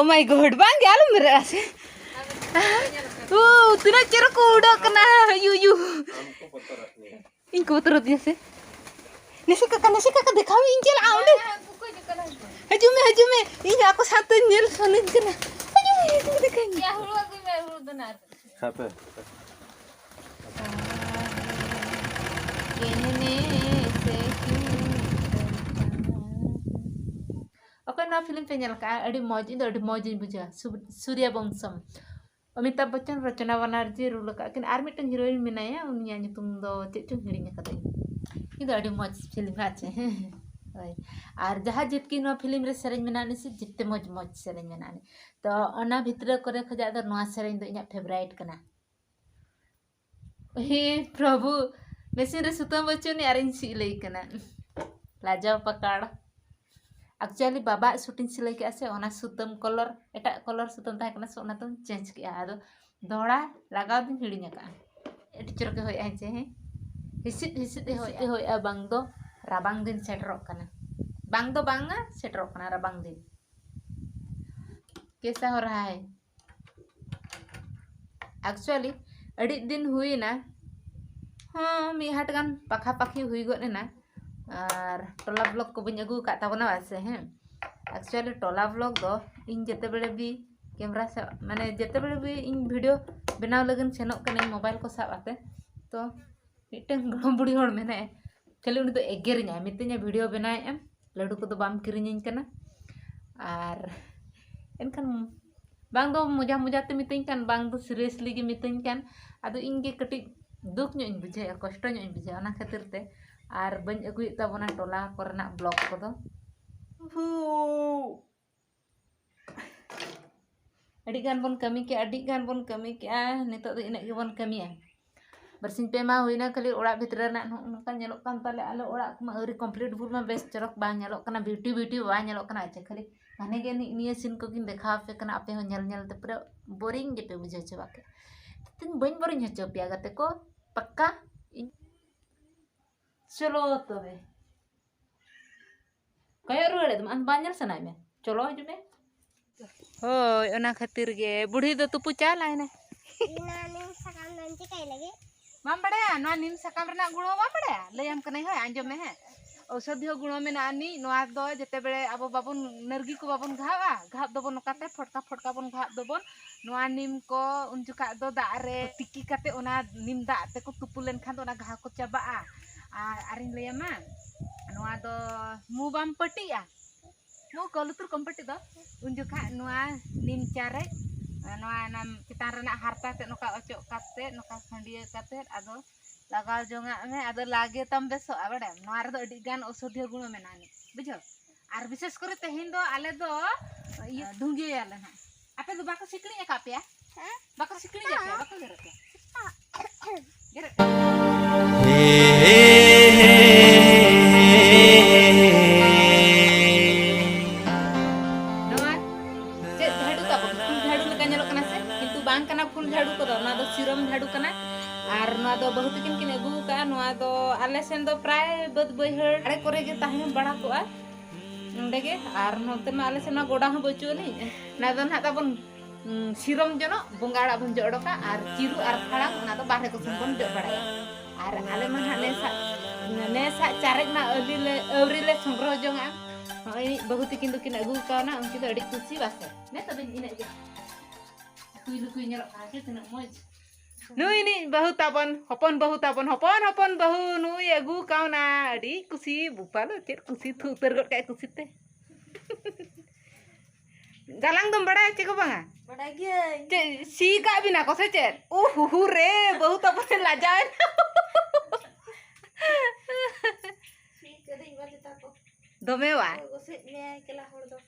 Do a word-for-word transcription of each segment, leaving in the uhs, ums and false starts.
Oh my God, ᱵᱟᱝ ᱜᱮ, ᱟᱞᱚᱢ ᱵᱮᱨᱮᱫᱼᱟ ᱥᱮ᱾ ᱳ, ᱛᱤᱱᱟᱹᱜ ᱪᱮᱦᱨᱟ ᱠᱚ ᱩᱰᱟᱹᱜ ᱠᱟᱱᱟ, ᱭᱩ, ᱭᱩ᱾ ᱤᱧ ᱠᱚ ᱵᱚᱛᱚᱨ ᱟᱹᱫᱤᱧᱟ᱾ ᱱᱮᱥᱮ ᱠᱟᱠᱟ, ᱱᱮᱥᱮ ᱠᱟᱠᱟ, ᱫᱮᱠᱷᱟᱣ ᱢᱮ, ᱤᱧ ᱪᱟᱞᱟᱜᱼᱟ ᱚᱸᱰᱮ᱾ ᱦᱤᱡᱩᱜ ᱢᱮ, ᱦᱤᱡᱩᱜ ᱢᱮ, ᱤᱧ ᱟᱠᱚ ᱥᱟᱶᱛᱮ ᱧᱮᱞ ᱥᱟᱱᱟᱧ ᱠᱟᱱᱟ᱾ ᱦᱤᱡᱩᱜ ᱢᱮ, ᱦᱤᱡᱩᱜ ᱢᱮ, ᱫᱮᱠᱷᱟᱣ ᱢᱮ᱾ ᱦᱟᱯᱮ᱾ ᱚᱠᱚᱭ ᱱᱚᱣᱟ ᱯᱷᱤᱞᱢ ᱯᱮ ᱧᱮᱞ ᱠᱟᱜᱼᱟ? ᱟᱹᱰᱤ ᱢᱚᱡᱽ, ᱤᱧ ᱫᱚ ᱟᱹᱰᱤ ᱢᱚᱡᱽ ᱤᱧ ᱵᱩᱡᱷᱟᱹᱣᱟ᱾ ᱥᱩ-, ᱥᱩᱨᱭᱟ ᱵᱚᱝᱥᱚᱢ᱾ ᱚᱢᱤᱛᱟᱵᱷ ᱵᱚᱪᱪᱚᱱ, ᱨᱚᱪᱚᱱᱟ ᱵᱟᱱᱟᱨᱡᱤ ᱨᱳᱞ ᱟᱠᱟᱫ ᱠᱤᱱ, ᱟᱨ ᱢᱤᱫᱴᱮᱱ ᱦᱤᱨᱳᱭᱤᱱ ᱢᱮᱱᱟᱭᱟ, ᱩᱱᱤᱭᱟᱜ ᱧᱩᱛᱩᱢ ᱫᱚ ᱪᱮᱫ ᱪᱚᱝ ᱦᱤᱲᱤᱧ ᱟᱠᱟᱫᱟᱹᱧ᱾ ᱤᱧ ᱫᱚ ᱟᱹᱰᱤ ᱢᱚᱡᱽ ᱯᱷᱤᱞᱢ ᱟᱪᱪᱷᱟ, ᱦᱮᱸ, ᱦᱮᱸ᱾ ᱦᱳᱭ᱾ ᱟᱨ ᱡᱟᱦᱟᱸ ᱡᱤᱛᱠᱤ ᱱᱚᱣᱟ ᱯᱷᱤᱞᱢ ᱨᱮ ᱥᱮᱨᱮᱧ ᱢᱮᱱᱟᱜᱼᱟ, ᱱᱤᱥᱪᱤᱛ ᱡᱮᱛᱮ ᱢᱚᱡᱽ ᱢᱚᱡᱽ ᱥᱮᱨᱮᱧ ᱢᱮᱱᱟᱜᱼᱟ᱾ ᱛᱚ ᱚᱱᱟ ᱵᱷᱤᱛᱨᱤ ᱠᱚᱨᱮ ᱠᱷᱚᱱᱟᱜ ᱫᱚ ᱱᱚᱣᱟ ᱥᱮᱨᱮᱧ ᱫᱚ ᱤᱧᱟᱹᱜ ᱯᱷᱮᱵᱟᱨᱟᱭᱤᱴ ᱠᱟᱱᱟ᱾ ᱦᱮ ᱯᱨᱚᱵᱷᱩ, ᱢᱮᱥᱤᱱ ᱨᱮ ᱥᱩᱛᱟᱹᱢ ᱵᱟᱹᱪᱩᱜ ᱟᱹᱱᱤᱡ ᱟᱨ ᱤᱧ ᱥᱤᱞᱟᱹᱭ ᱠᱟᱱᱟ᱾ ᱞᱟᱡᱟᱣ ᱯᱟᱠᱟᱲ᱾ ᱮᱠᱪᱩᱭᱟᱞᱤ ᱵᱟᱵᱟᱣᱟᱜ ᱥᱩᱴ ᱤᱧ ᱥᱤᱞᱟᱹᱭ ᱠᱮᱜᱼᱟ ᱥᱮ, ᱚᱱᱟ ᱥᱩᱛᱟᱹᱢ ᱠᱚᱞᱚᱨ, ᱮᱴᱟᱜ ᱠᱚᱞᱚᱨ ᱥᱩᱛᱟᱹᱢ ᱛᱟᱦᱮᱸ ᱠᱟᱱᱟ ᱥᱮ, ᱚᱱᱟᱛᱮᱧ ᱪᱮᱧᱡᱽ ᱠᱮᱜᱼᱟ᱾ ᱟᱫᱚ ᱫᱚᱦᱲᱟ ᱞᱟᱜᱟᱣ ᱫᱚᱧ ᱦᱤᱲᱤᱧ ᱟᱠᱟᱜᱼᱟ᱾ ᱟᱹᱰᱤ ᱪᱚᱨᱚᱠᱮ ᱦᱚᱭᱮᱜᱼᱟ ᱦᱮᱸ ᱪᱮ, ᱦᱮᱸ? ᱦᱤᱥᱤᱫ ᱦᱤᱥᱤᱫ ᱮ ᱦᱚᱭᱮᱜᱼᱟ᱾ ᱦᱤᱥᱤᱫ ᱮ ᱦᱚᱭᱮᱜᱼᱟ, ᱵᱟᱝ ᱫᱚ ᱨᱟᱵᱟᱝ ᱫᱤᱱ ᱥᱮᱴᱮᱨᱚᱜ ᱠᱟᱱᱟ᱾ ᱵᱟᱝ ᱫᱚ ᱵᱟᱝᱟ, ᱥᱮᱴᱮᱨᱚᱜ ᱠᱟᱱᱟ ᱨᱟᱵᱟᱝ ᱫᱤᱱ᱾ ᱠᱮᱥᱟ ᱦᱚ ᱨᱟᱦᱟ ᱦᱟᱭ? ᱮᱠᱪᱩᱭᱟᱞᱤ ᱟᱹᱰᱤ ᱫᱤᱱ ᱦᱩᱭᱮᱱᱟ, ᱦᱚᱸ, ᱢᱤᱫ ᱦᱟᱴ ᱜᱟᱱ ᱯᱟᱠᱷᱟ ᱯᱟᱠᱷᱤ ᱦᱩᱭ ᱜᱚᱫ ᱮᱱᱟ᱾ ᱟᱨ ᱴᱚᱞᱟ ᱵᱞᱚᱜ ᱠᱚ ᱵᱟᱹᱧ ᱟᱹᱜᱩ ᱟᱠᱟᱫ ᱛᱟᱵᱚᱱᱟ ᱵᱟᱥᱮ, ᱦᱮᱸ? ᱮᱠᱪᱩᱭᱟᱞᱤ ᱴᱚᱞᱟ ᱵᱞᱚᱜ ᱫᱚ ᱤᱧ ᱡᱮᱛᱮ ᱵᱮᱲᱮ ᱵᱤ ᱠᱮᱢᱨᱟ ᱥᱟᱵ, ᱢᱟᱱᱮ ᱡᱮᱛᱮ ᱵᱮᱲᱮ ᱵᱤ ᱤᱧ ᱵᱷᱤᱰᱤᱭᱳ ᱵᱮᱱᱟᱣ ᱞᱟᱹᱜᱤᱫ ᱥᱮᱱᱚᱜ ᱠᱟᱹᱱᱟᱹᱧ ᱢᱳᱵᱟᱭᱤᱞ ᱠᱚ ᱥᱟᱵ ᱟᱛᱮ, ᱛᱚ ᱢᱤᱫᱴᱟᱝ ᱜᱚᱲᱚᱢ ᱵᱩᱲᱦᱤ ᱦᱚᱲ ᱢᱮᱱᱟᱭᱟ, ᱠᱷᱟᱹᱞᱤ ᱩᱱᱤ ᱫᱚ ᱮᱜᱮᱨᱤᱧᱟᱭ, ᱢᱤᱛᱟᱹᱧᱟ ᱵᱷᱤᱰᱤᱭᱳ ᱵᱮᱱᱟᱣᱮᱫ ᱮᱢ, ᱞᱟᱹᱰᱩ ᱠᱚᱫᱚ ᱵᱟᱢ ᱠᱤᱨᱤᱧᱟᱹᱧ ᱠᱟᱱᱟ᱾ ᱟᱨ ᱮᱱᱠᱷᱟᱱ ᱵᱟᱝ ᱫᱚ ᱢᱚᱡᱟ ᱢᱚᱡᱟ ᱛᱮ ᱢᱤᱛᱟᱹᱧ ᱠᱟᱱ, ᱵᱟᱝ ᱫᱚ ᱥᱤᱨᱤᱭᱟᱥᱞᱤ ᱜᱮ ᱢᱤᱛᱟᱹᱧ ᱠᱟᱱ᱾ ᱟᱫᱚ ᱤᱧ ᱜᱮ ᱠᱟᱹᱴᱤᱡ ᱫᱩᱠ ᱧᱚᱜ ᱤᱧ ᱵᱩᱡᱷᱟᱹᱣᱮᱫᱼᱟ, ᱠᱚᱥᱴᱚ ᱧᱚᱜ ᱤᱧ ᱵᱩᱡᱷᱟᱹᱣᱟ, ᱚᱱᱟ ᱠᱷᱟᱹᱛᱤᱨ ᱛᱮ ᱟᱨ ᱵᱟᱹᱧ ᱟᱹᱜᱩᱭᱮᱫ ᱛᱟᱵᱚᱱᱟ ᱴᱚᱞᱟ ᱠᱚᱨᱮᱱᱟᱜ ᱵᱞᱚᱜ ᱠᱚᱫᱚ᱾ ᱦᱩ᱾ ᱟᱹᱰᱤ ᱜᱟᱱ ᱵᱚᱱ ᱠᱟᱹᱢᱤ ᱠᱮᱜᱼᱟ, ᱟᱹᱰᱤ ᱜᱟᱱ ᱵᱚᱱ ᱠᱟᱹᱢᱤ ᱠᱮᱜᱼᱟ, ᱱᱤᱛᱚᱜ ᱫᱚ ᱤᱱᱟᱹᱜ ᱜᱮᱵᱚᱱ ᱠᱟᱹᱢᱤᱭᱟ᱾ ᱵᱟᱨᱥᱤᱧ ᱯᱮ ᱢᱟᱦᱟ ᱦᱩᱭᱱᱟ ᱠᱷᱟᱹᱞᱤ ᱚᱲᱟᱜ ᱵᱷᱤᱛᱨᱤ ᱨᱮᱱᱟᱜ ᱱᱚᱜᱼᱚ ᱱᱚᱝᱠᱟ ᱧᱮᱞᱚᱜ ᱠᱟᱱ ᱛᱟᱞᱮ, ᱟᱞᱮ ᱚᱲᱟᱜ ᱠᱚᱢᱟ ᱟᱹᱣᱨᱤ ᱠᱚᱢᱯᱞᱤᱴ ᱵᱷᱳᱨ ᱢᱟ ᱵᱮᱥ ᱪᱚᱨᱚᱠ ᱵᱟᱝ ᱧᱮᱞᱚᱜ ᱠᱟᱱᱟ, ᱵᱤᱭᱩᱴᱤ ᱵᱤᱭᱩᱴᱤ ᱵᱟᱝ ᱧᱮᱞᱚᱜ ᱠᱟᱱᱟ᱾ ᱟᱪᱪᱷᱟ, ᱠᱷᱟᱹᱞᱤ ᱜᱷᱟᱱᱮ ᱜᱮ ᱱᱤ-, ᱱᱤᱭᱟᱹ ᱥᱤᱱ ᱠᱚᱜᱮᱧ ᱫᱮᱠᱷᱟᱣ ᱟᱯᱮ ᱠᱟᱱᱟ, ᱟᱯᱮ ᱦᱚᱸ ᱧᱮᱞ ᱧᱮᱞ ᱛᱮ ᱯᱩᱨᱟᱹ ᱵᱳᱨᱤᱝ ᱜᱮᱯᱮ ᱵᱩᱡᱷᱟᱹᱣ ᱪᱟᱵᱟ ᱠᱮᱫ᱾ ᱛᱤᱧ ᱵᱟᱹᱧ ᱵᱳᱨᱤᱝ ᱦᱚᱪᱚ ᱯᱮᱭᱟ ᱜᱟᱛᱮ ᱠᱚ, ᱯᱟᱠᱠᱟ᱾ ᱤᱧ ᱪᱚᱞᱚ ᱛᱚᱵᱮ᱾ ᱠᱚᱭᱚᱜ ᱨᱩᱣᱟᱹᱲᱮᱫ ᱫᱚᱢ, ᱟᱢ ᱵᱟᱝ ᱧᱮᱞ ᱥᱟᱱᱟᱭᱮᱫ ᱢᱮ? ᱪᱚᱞᱚ ᱦᱤᱡᱩᱜ ᱢᱮ᱾ ᱦᱳᱭ, ᱚᱱᱟ ᱠᱷᱟᱹᱛᱤᱨ ᱜᱮ ᱵᱩᱲᱦᱤ ᱫᱚ ᱛᱩᱯᱩ ᱪᱟᱞᱟᱭ ᱱᱟᱭ᱾ ᱚᱱᱟ ᱱᱤᱢ ᱥᱟᱠᱟᱢ ᱫᱚᱢ ᱪᱤᱠᱟᱹᱭ ᱞᱟᱹᱜᱤᱫ? ᱵᱟᱢ ᱵᱟᱲᱟᱭᱟ? ᱱᱚᱣᱟ ᱱᱤᱢ ᱥᱟᱠᱟᱢ ᱨᱮᱱᱟᱜ ᱜᱩᱬ ᱦᱚᱸ ᱵᱟᱢ ᱵᱟᱲᱟᱭᱟ? ᱞᱟᱹᱭᱟᱢ ᱠᱟᱹᱱᱟᱹᱧ, ᱦᱳᱭ, ᱟᱸᱡᱚᱢ ᱢᱮ, ᱦᱮᱸ᱾ ᱳᱣᱥᱚᱫᱷᱤᱭᱚ ᱜᱩᱬ ᱢᱮᱱᱟᱜᱼᱟ ᱟᱹᱱᱤᱡ᱾ ᱱᱚᱣᱟ ᱫᱚ ᱡᱮᱛᱮ ᱵᱮᱲᱮ ᱟᱵᱚ ᱵᱟᱵᱚᱱ, ᱱᱟᱹᱨᱜᱤ ᱠᱚ ᱵᱟᱵᱚᱱ ᱜᱷᱟᱣᱟ, ᱜᱷᱟᱣ ᱫᱚᱵᱚᱱ ᱱᱚᱝᱠᱟᱛᱮ ᱯᱷᱚᱴᱠᱟ ᱯᱷᱚᱴᱠᱟ ᱵᱚᱱ ᱜᱷᱟᱣ ᱫᱚᱵᱚᱱ᱾ ᱱᱚᱣᱟ ᱱᱤᱢ ᱠᱚ ᱩᱱ ᱡᱚᱠᱷᱟᱜ ᱫᱚ ᱫᱟᱜ ᱨᱮ ᱛᱤᱠᱤ ᱠᱟᱛᱮ, ᱚᱱᱟ ᱱᱤᱢ ᱫᱟᱜ ᱛᱮᱠᱚ ᱛᱩᱯᱩ ᱞᱮᱱᱠᱷᱟᱱ ᱫᱚ ᱚᱱᱟ ᱜᱷᱟᱣ ᱠᱚ ᱪᱟᱵᱟᱜᱼᱟ᱾ ᱟᱨ ᱟᱨᱤᱧ ᱞᱟᱹᱭᱟᱢᱟ, ᱱᱚᱣᱟ ᱫᱚ ᱢᱩ ᱵᱟᱢ ᱯᱟᱹᱴᱤᱜᱼᱟ, ᱱᱚᱣᱟ ᱠᱚ ᱞᱩᱛᱩᱨ ᱠᱚᱢ ᱯᱟᱹᱴᱤ ᱫᱚ, ᱩᱱ ᱡᱚᱠᱷᱟᱜ ᱱᱚᱣᱟ ᱱᱤᱢ ᱪᱟᱨᱮᱡ, ᱱᱚᱣᱟ ᱚᱱᱟ ᱪᱮᱛᱟᱱ ᱨᱮᱱᱟᱜ ᱦᱟᱨᱛᱟ ᱛᱮᱫ ᱱᱚᱝᱠᱟ ᱚᱪᱚᱜ ᱠᱟᱛᱮᱫ, ᱱᱚᱝᱠᱟ ᱠᱷᱟᱹᱰᱭᱟᱹ ᱠᱟᱛᱮᱫ, ᱟᱫᱚ ᱞᱟᱜᱟᱣ ᱡᱚᱝᱟᱜ ᱢᱮ, ᱟᱫᱚ ᱞᱟᱜᱮ ᱛᱟᱢ ᱵᱮᱥᱚᱜᱼᱟ᱾ ᱵᱟᱲᱟᱭᱟᱢ, ᱱᱚᱣᱟ ᱨᱮᱫᱚ ᱟᱹᱰᱤ ᱜᱟᱱ ᱳᱣᱥᱚᱫᱷᱤᱭᱚ ᱜᱩᱬ ᱢᱮᱱᱟᱜᱼᱟ, ᱵᱩᱡᱷᱟᱹᱣ᱾ ᱟᱨ ᱵᱤᱥᱮᱥ ᱠᱚᱨᱮ ᱛᱮᱦᱮᱧ ᱫᱚ ᱟᱞᱮ ᱫᱚ ᱤᱭᱟᱹ ᱫᱷᱩᱝᱜᱤᱭᱟᱞᱮ ᱱᱟᱦᱟᱜ᱾ ᱟᱯᱮ ᱫᱚ ᱵᱟᱠᱚ ᱥᱤᱠᱲᱤᱡ ᱟᱠᱟᱫ ᱯᱮᱭᱟ? ᱦᱮᱸ? ᱵᱟᱠᱚ ᱥᱤᱠᱲᱤᱡ ᱟᱯᱮᱭᱟ? ᱵᱟᱠᱚ ᱜᱮᱨ ᱟᱯᱮᱭᱟ? ᱜᱮᱨᱮᱫ ᱯᱮᱭᱟ? ᱱᱚᱣᱟ ᱪᱮᱫ ᱡᱷᱟᱹᱲᱩ ᱛᱟᱵᱚᱱ? ᱯᱷᱩᱞ ᱡᱷᱟᱹᱲᱩ ᱞᱮᱠᱟ ᱧᱮᱞᱚᱜ ᱠᱟᱱᱟ ᱥᱮ? ᱠᱤᱱᱛᱩ ᱵᱟᱝ ᱠᱟᱱᱟ ᱯᱷᱩᱞ ᱡᱷᱟᱹᱲᱩ ᱠᱚᱫᱚ, ᱱᱚᱣᱟ ᱫᱚ ᱥᱤᱨᱚᱢ ᱡᱷᱟᱹᱲᱩ ᱠᱟᱱᱟ᱾ ᱟᱨ ᱱᱚᱣᱟ ᱫᱚ ᱵᱟᱹᱦᱩ ᱛᱟᱹᱠᱤᱱ ᱠᱤᱱ ᱟᱹᱜᱩ ᱟᱠᱟᱫᱼᱟ᱾ ᱱᱚᱣᱟ ᱫᱚ ᱟᱞᱮ ᱥᱮᱱ ᱫᱚ ᱯᱨᱟᱭ ᱵᱟᱹᱫᱽ ᱵᱟᱹᱭᱦᱟᱹᱲ ᱟᱲᱮ ᱠᱚᱨᱮ ᱜᱮ ᱛᱟᱦᱮᱸ ᱵᱟᱲᱟ ᱠᱚᱜᱼᱟ᱾ ᱱᱚᱸᱰᱮ ᱜᱮ᱾ ᱟᱨ ᱱᱚᱛᱮ ᱢᱟ ᱟᱞᱮ ᱥᱮᱫ ᱢᱟ ᱜᱚᱰᱟ ᱦᱚᱸ ᱵᱟᱹᱪᱩᱜ ᱟᱹᱱᱤᱡ᱾ ᱚᱱᱟ ᱫᱚ ᱱᱟᱦᱟᱜ ᱛᱟᱵᱚᱱ, ᱩᱸ, ᱥᱤᱨᱚᱢ ᱡᱚᱱᱚᱜ ᱵᱚᱸᱜᱟ ᱟᱲᱟᱜ ᱵᱚᱱ ᱡᱚᱜ ᱚᱰᱚᱠᱟ, ᱟᱨ ᱪᱤᱨᱩ ᱟᱨ ᱯᱷᱟᱲᱟᱝ ᱚᱱᱟ ᱫᱚ ᱵᱟᱨᱦᱮ ᱠᱚᱥᱮᱱ ᱵᱚᱱ ᱡᱚᱜ ᱵᱟᱲᱟᱭᱟ᱾ ᱟᱨ ᱟᱞᱮ ᱢᱟ ᱱᱟᱦᱟᱜ ᱱᱮᱥᱟᱜ, ᱱᱮᱥᱟᱜ ᱪᱟᱨᱮᱡ ᱢᱟ ᱟᱹᱣᱨᱤ ᱞᱮ, ᱟᱹᱣᱨᱤ ᱞᱮ ᱥᱚᱝᱜᱨᱚᱦᱚ ᱡᱚᱝᱟ᱾ ᱱᱚᱜᱼᱚᱭ ᱵᱟᱹᱦᱩ ᱛᱤᱠᱤᱱ ᱫᱚᱠᱤᱱ ᱟᱹᱜᱩ ᱠᱟᱣᱱᱟ, ᱩᱱᱠᱤᱱ ᱫᱚ ᱟᱹᱰᱤ ᱠᱩᱥᱤ ᱵᱟᱥᱮ᱾ ᱱᱮ ᱛᱚᱵᱮ ᱤᱱᱟᱹᱜ ᱜᱮ᱾ ᱞᱩᱠᱩᱭ ᱞᱩᱠᱩᱭ ᱧᱮᱞᱚᱜ ᱠᱟᱱᱟ ᱥᱮ ᱛᱤᱱᱟᱹᱜ ᱢᱚᱡᱽ᱾ ᱱᱩᱭ ᱱᱤᱡ ᱵᱟᱹᱦᱩ ᱛᱟᱵᱚᱱ, ᱦᱚᱯᱚᱱ ᱵᱟᱹᱦᱩ ᱛᱟᱵᱚᱱ, ᱦᱚᱯᱚᱱ ᱦᱚᱯᱚᱱ ᱵᱟᱹᱦᱩ ᱱᱩᱭ ᱟᱹᱜᱩ ᱠᱟᱣᱱᱟ᱾ ᱟᱹᱰᱤ ᱠᱩᱥᱤ, ᱵᱩᱯᱟ ᱫᱚ ᱪᱮᱫ ᱠᱩᱥᱤ, ᱛᱷᱩ ᱩᱛᱟᱹᱨ ᱜᱚᱫ ᱠᱟᱜᱼᱟᱭ ᱠᱩᱥᱤ ᱛᱮ᱾ ᱜᱟᱞᱟᱝ ᱫᱚᱢ ᱵᱟᱲᱟᱭᱟ ᱪᱮ ᱠᱚ ᱵᱟᱝᱟ? ᱵᱟᱰᱟᱭ ᱜᱤᱭᱟᱹᱧ᱾ ᱪᱮᱫ, ᱥᱤ ᱠᱟᱜ ᱵᱤᱱᱟ ᱠᱚ ᱥᱮ ᱪᱮᱫ? ᱩᱦᱩᱦᱩ ᱨᱮ, ᱵᱟᱹᱦᱩ ᱛᱟᱵᱚᱱ ᱞᱟᱡᱟᱣ ᱮᱱᱟ᱾ ᱥᱤ ᱠᱟᱹᱫᱟᱹᱧ ᱵᱟᱞᱮ ᱛᱟᱠᱚ᱾ ᱫᱚᱢᱮ ᱵᱟ? ᱚᱠᱚᱭ ᱜᱚᱥᱮᱡ ᱢᱮᱭᱟᱭ ᱮᱠᱞᱟ ᱦᱚᱲ ᱫᱚ?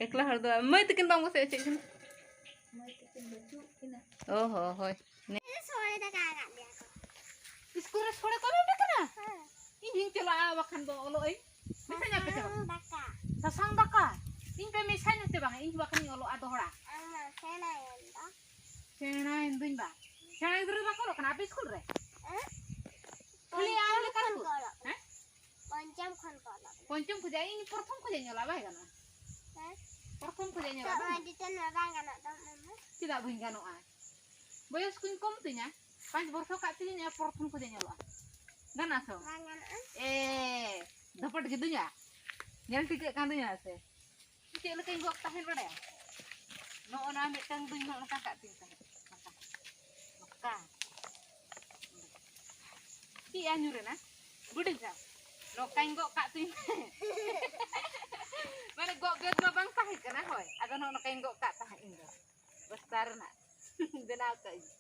ᱮᱠᱞᱟ ᱦᱚᱲ ᱫᱚ ᱵᱟᱝ᱾ ᱢᱟᱹᱭ ᱛᱟᱹᱠᱤᱱ ᱵᱟᱝ ᱜᱚᱥᱮᱡ ᱦᱚᱪᱚᱭᱮᱫ ᱠᱤᱱᱟ? ᱢᱟᱹᱭ ᱛᱟᱹᱠᱤᱱ ᱵᱟᱹᱪᱩᱜ ᱠᱤᱱᱟ᱾ ᱚ ᱦᱚ, ᱦᱳᱭ᱾ ᱥᱚᱲᱮ ᱫᱟᱠᱟ ᱟᱠᱟᱫ ᱞᱮᱭᱟ ᱠᱚ᱾ ᱤᱥᱠᱩᱞ ᱨᱮ ᱥᱚᱲᱮ ᱠᱚ ᱮᱢ ᱟᱯᱮ ᱠᱟᱱᱟ? ᱦᱮᱸ᱾ ᱤᱧ ᱦᱚᱸᱧ ᱪᱟᱞᱟᱜᱼᱟ ᱵᱟᱠᱷᱟᱱ ᱫᱚ ᱚᱞᱚᱜ ᱟᱹᱧ᱾ ᱢᱮᱥᱟᱧ ᱟᱯᱮ ᱪᱮ ᱵᱟᱝ? ᱥᱟᱥᱟᱝ ᱫᱟᱠᱟ᱾ ᱥᱟᱥᱟᱝ ᱫᱟᱠᱟ? ᱤᱧ ᱯᱮ ᱢᱮᱥᱟᱧᱟ ᱪᱮ ᱵᱟᱝ? ᱤᱧ ᱵᱟᱠᱷᱟᱱᱤᱧ ᱚᱞᱚᱜᱼᱟ ᱫᱚᱦᱲᱟ᱾ ᱟᱢ ᱢᱟ ᱥᱮᱬᱟᱭᱮᱱ ᱫᱚ᱾ ᱥᱮᱬᱟᱭᱮᱱ ᱫᱩᱧ ᱵᱟ᱾ ᱥᱮᱬᱟ ᱜᱤᱫᱽᱨᱟᱹ ᱫᱚ ᱵᱟᱠᱚ ᱚᱞᱚᱜ ᱠᱟᱱᱟ ᱟᱯᱮ ᱤᱥᱠᱩᱞ ᱨᱮ? ᱦᱮᱸ? ᱠᱷᱟᱹᱞᱤ ᱟᱢ ᱞᱮᱠᱟ ᱠᱷᱚᱱ ᱠᱚ᱾ ᱠᱚ ᱚᱞᱚᱜ ᱠᱟᱱᱟ᱾ ᱦᱮᱸ? ᱯᱚᱧᱪᱚᱢ ᱠᱷᱚᱱ ᱠᱚ ᱚᱞᱚᱜ ᱠᱟᱱᱟ᱾ ᱯᱚᱧᱪᱚᱢ ᱠᱷᱚᱱᱟᱜ? ᱤᱧ ᱯᱨᱚᱛᱷᱚᱢ ᱠᱷᱚᱱᱟᱜ ᱤᱧ ᱚᱞᱟ, ᱵᱟᱭ ᱜᱟᱱᱚᱜᱼᱟ? ᱦᱮᱸ? ᱯᱨᱚᱛᱷᱚᱢ ᱠᱷᱚᱡᱟᱜ ᱧᱮᱞᱚᱜᱼᱟ ᱵᱟᱝ? ᱰᱤᱴᱮᱞ ᱢᱟ ᱵᱟᱝ ᱜᱟᱱᱚᱜ ᱫᱚ, ᱢᱟᱢᱟ᱾ ᱪᱮᱫᱟᱜ ᱵᱟᱹᱧ ᱜᱟᱱᱚᱜᱼᱟ? ᱵᱚᱭᱚᱥ ᱠᱚᱧ ᱠᱚᱢ ᱛᱤᱧᱟ, ᱯᱟᱸᱪ ᱵᱚᱨᱥᱚ ᱠᱟᱜ ᱛᱤᱧᱟᱹ, ᱯᱨᱚᱛᱷᱚᱢ ᱠᱷᱚᱡᱟᱜ ᱧᱮᱞᱚᱜᱼᱟ᱾ ᱜᱟᱱᱚᱜᱼᱟ ᱥᱮ ᱵᱟᱝ? ᱵᱟᱝ ᱜᱟᱱᱚᱜᱼᱟ᱾ ᱮ, ᱫᱷᱚᱯᱚᱴ ᱜᱮ ᱫᱩᱧᱟ᱾ ᱧᱮᱞ ᱴᱷᱤᱠᱟᱹᱜ ᱠᱟᱱ ᱫᱩᱧᱟ ᱥᱮ? ᱪᱮᱫ ᱞᱮᱠᱟᱧ ᱜᱚᱜ ᱛᱟᱦᱮᱸᱫ ᱵᱟᱲᱟᱭᱟ? ᱱᱚᱜᱼᱚ ᱱᱚᱣᱟ ᱢᱤᱫᱴᱟᱝ ᱫᱩᱧ ᱱᱚᱜᱼᱚ ᱱᱚᱝᱠᱟ ᱠᱟᱜ ᱛᱤᱧ ᱛᱟᱦᱮᱸᱫ᱾ ᱱᱚᱝᱠᱟ᱾ ᱱᱚᱝᱠᱟ᱾ ᱪᱮᱫ ᱭᱟ ᱧᱩᱨᱮᱱᱟ? ᱵᱩᱰᱤ ᱥᱟᱶ᱾ ᱱᱚᱝᱠᱟᱧ ᱜᱚᱜ ᱠᱟᱜ ᱛᱤᱧ᱾ ᱢᱟᱱᱮ ᱜᱚᱜ ᱵᱮᱫ ᱢᱟ ᱵᱟᱝ ᱛᱟᱦᱮᱸ ᱠᱟᱱᱟ, ᱦᱳᱭ᱾ ᱟᱫᱚ ᱱᱚᱜᱼᱚ ᱱᱚᱝᱠᱟᱧ ᱜᱚᱜ ᱠᱟᱜ ᱛᱟᱦᱮᱸᱫ ᱤᱧ ᱫᱚ᱾ ᱵᱚᱥᱛᱟ ᱨᱮᱱᱟᱜ᱾ ᱵᱮᱱᱟᱣ ᱠᱟᱜ ᱤᱧ᱾